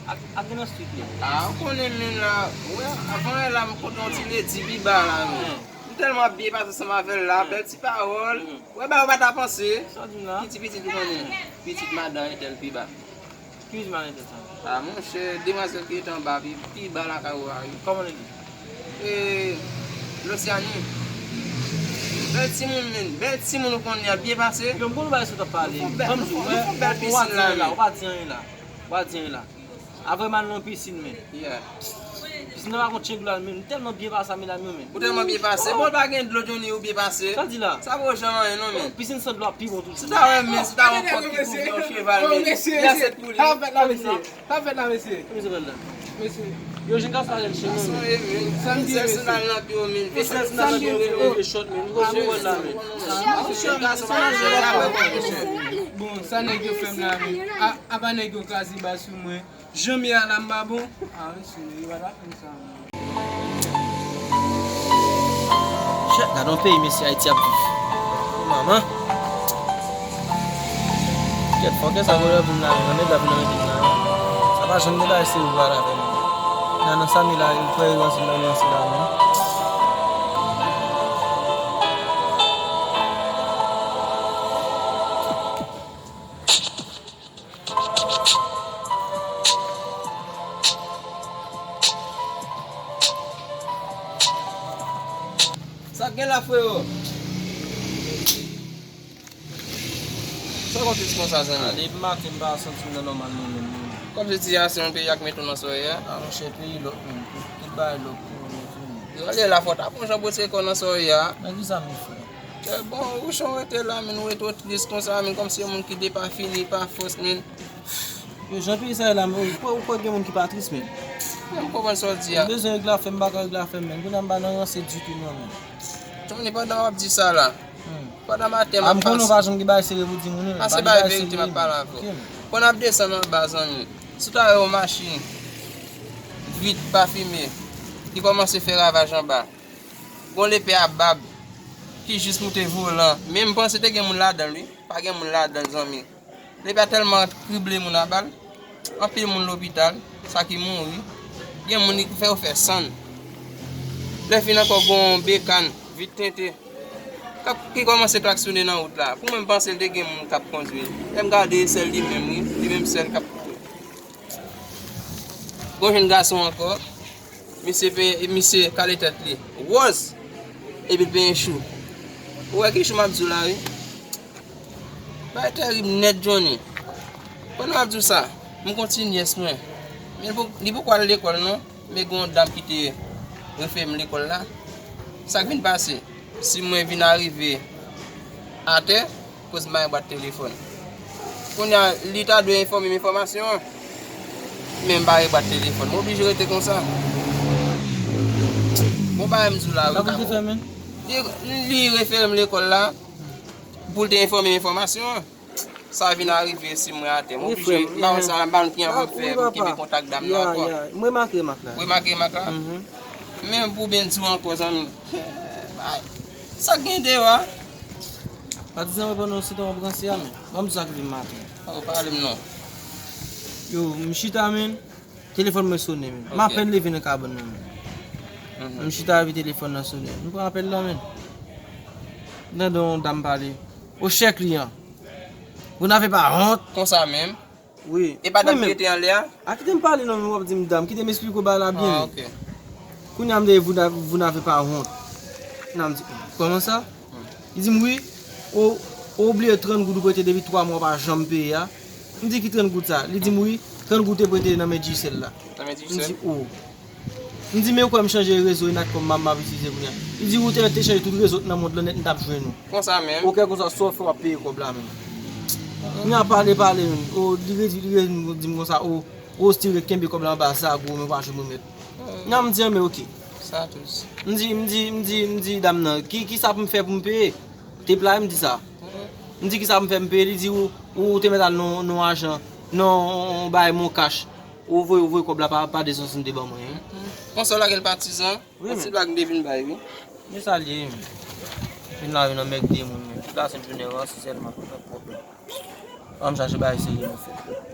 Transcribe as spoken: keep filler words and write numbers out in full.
Ak, ak gen nan street li. Ah, ou konnen men la. Wè, avan yè la, m kontan yon ti ledi pi ba la, men. M tèlman ap byen pase ansanm avè l la, bèl ti pawòl. Wè, ba ou pa ta panse. Sa w di m la? Piti, piti, ou konnen. Pitit madan entèl pi ba. Ki pitit madan entèl sa? Ah, monchè, demwazèl ki rete anba, pi, pi ba lakay ou a, wi. Kòman li ye? E, Losiani. Bèl timoun, men. Bèl timoun ou konnen, ap byen pase. Yo, m konn ou bay sou t ap pale. Nou fè bèl, nou fè bèl pisin la, men. Ou pa di anyen la. Ou pa di anyen la. Apre m al nan pisin, men. Yeah. Pisin nan pa konn tcheng dlo a, men. M tèlman byen pase a medam yo, men. Ou tèlman byen pase. Bon, pa gen dlo, Johnny, ou byen pase. Sa di la? Sa vo jan anyen, non, men. Pisin san dlo a pi bon tou. Si ta wè, men, si ta wè yon kòk ki kouvri yon cheval, men. Li asèt pou li. Sa fèt la, mesye. Sa fèt la, mesye. Ki mesye fèt la? Mesye. Yo, jen ka sa jèn chen, non, men. Sa m di, mesye. Sa m di, mesye. Bon, sa nèg yo fè m la, men. A, apa nèg yo kraze baz sou mwen? Jan m ye a la, m pa bon? A, mesye, nèg yo pa ta fè m sa, non. Chè, gad yon peyi mesye Ayiti ap viv. Manman. Kèt, fòkè sa vòlè vin la, nan nèg la vin nan men la. Sa pa janm gen bagay serye pou pale avè m. Nan, nan sa m ye la, li kwè li ranse nan ranse la, non. Sa k gen la, freyo? Sa w konn tris konsa, zanmi? A, depi maten, m pa santi m nan nòmal, non, menm, non. Kòm sitiyasyon peyi a k mete w nan sa w ye a? A, monchè, peyi lòk, menm. Tout, tout bagay lòk, tout, tout, tout. Yo, ale la, fò w ta pran jan bwese kò nan sa w ye a. Nan ki sa m fè? Kè bon, ou chan rete la, men ou rete tris konsa, men kòmsi yon moun ki depafini, pa fòs, men. Yo, jan peyi sa ye la, men ou kwè, ou kwè gen moun ki pa tris, men? Men m konprann sa w di a. M bezwen regle afè m, m pa ka regle afè m, men. Kounye a m pa nan ranse ditou, non, men. Tony, pandan w ap di sa la, pandan maten m ap pase. A, m konnen w pa janm gen bagay serye pou di moun, non, men. A, se bagay verite m ap pale avè w. Pandan ap desann anba, zanmi, si w ta wè yon machin vit, pafime, ki kòmanse fè ravaj anba. Gon lepè a bab ki jis moute volan. Men m panse te gen moun ladan l, wi. Pa gen moun ladan l, zanmi. Lepè a tèlman krible moun a bal. Anpil moun lopital, sa ki mouri. Gen moun ki fè yo fè sann. Lè fini ankò, gon bekan, vit tente, k ap, ki kòmanse klaksonnen nan wout la. Pou mwen, m panse l te gen moun k ap kondui l. Lè m gade, sèl li menm, wi. Li menm sèl k ap Gon jenn gason ankò, misye pe-, misye kale tèt li wòz, epi l penyen chou. Ou wè ki chou m ap di w la, wi. Bagay terib nèt, Johnny. Pandan m ap di w sa, m gon ti nyès mwen. Men li po-, li poko al lekòl, non. Men gon dam ki te refè m lekòl la. Sa k vin pase? Si mwen vin arive atè, koz m pa gen bwat telefòn. Kounye a, li ta dwe enfòme m enfòmasyon an, men m pa gen bwat telefòn. M oblije rete konsa. Bon, bagay m di w la, wi, Kapo. Li, li refere m lekòl la pou l te enfòme m enfòmasyon an. Sa vin arive si mwen atè. M oblije, m pa konn sa, m pa konn kijan pou m fè pou m kenbe kontak dam nan ankò. M remake remak la. Remake remak la? Men pou byen di w ankò, zanmi. Sa k gen deyò a? Patizan, reponn nou, se tan w ap ranse a, men. Ban m di sa ki vin maten. Oh, pale m non. Yo, m chita, men. Telefòn mwen sonnen, men. M apèn leve nan kabann nan, men. M chita epi telefòn nan sonnen. M pran apèl la, men. M tande yon dam pale. O chè kliyan. Vous n'avez pas honte? Konsa menm? Wi. E pa dam ki rete anlè a? A, kite m pale non, men w ap di m dam. Kite m esplike w bagay la byen. Ah, ok. Kounye a m tande vous n'a-, vous n'avez pas honte. Nan m di, kòman sa? Li di m wi, ou, ou bliye trant goud ou prete depi twa mwa w pa janm peye a. M di ki trant goud sa? Li di m wi, trant goud te prete nan men Digicel la. Nan men Digicel? M di o. M di, men ou kwè m chanje rezo e Natcom m ap itilize kounye a. Li di, ou te mèt te chanje tout rezo nan mond lan nèt, m t ap jwenn ou. Konsa menm? Ou kèlkeswa sa w fè, w ap peye kòb la menm. Kounye a pale, pale menm. O, li redi, li redi di m konsa, o, o, stire kenbe kòb la anba zago, men w pa janm remèt. Kounye a m di, men oke. Sa tou. M di, m di, m di, m di dam nan, ki, ki sa pou m fè pou m peye? Te play, m di sa. M di, ki sa pou m fè m peye? Li di, ou, ou te mèt al nan, nan ajan, nan, bay mon cash. Ou voye, ou voye kòb la pa, pa de san sante ban mwen, wi. Konsa w lage l patizan? Wi, yon ti blag m te vin bay, wi. Men sa l ye, men. Vin lave nan mèg de moun, men. Tout la sent jounen ranse sèlman, tout pwoblèm. Ann chache bagay serye nou fè.